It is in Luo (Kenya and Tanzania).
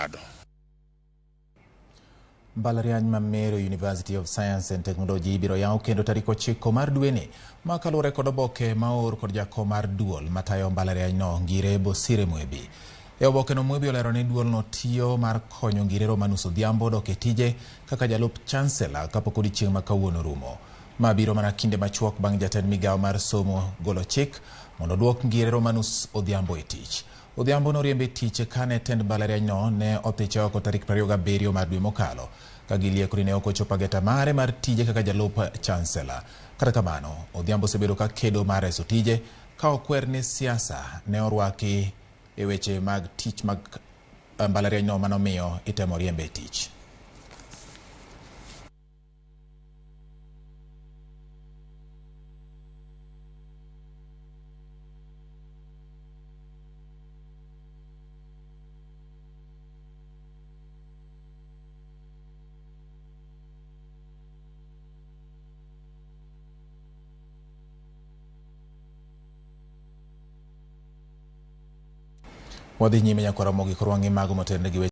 ong'ado. Mbalariany ma Meru University of Science and Technology ibiro yaw kendo tarik 9 mar dweni ma kaluwore kod oboke ma oor kod jakom mar duol matayo mbalariany no Ngire Bosire Mwebi. E oboke no Mwebi olero ni duol no tiyo mar konyo Ngire Romanus Odhiambo dok e tije kaka jalup chancellor kapok odiochieng' ma kawuono orumo. Ma biro mana kinde machuok bang' jatend migawo mar somo golo chik mondo oduok Ngire Romanus Odhiambo e tich. Odhiambo noriembe tich kane tend mbalariany no ne othiche oko tarik 27 mar dwe mokalo ka gilieko ni ne ok ochopo ageta mare mar tije kaka jalup chancellor. Kata kamano, Odhiambo osebedo ka kedo mar reso tije ka okwer ni siasa ne orwaki e weche mag tich mag mbalariany no manomiyo itemo riembe e tich. Wadhi nyime nyaka Ramogi koro wang'i mago motenore gi weche.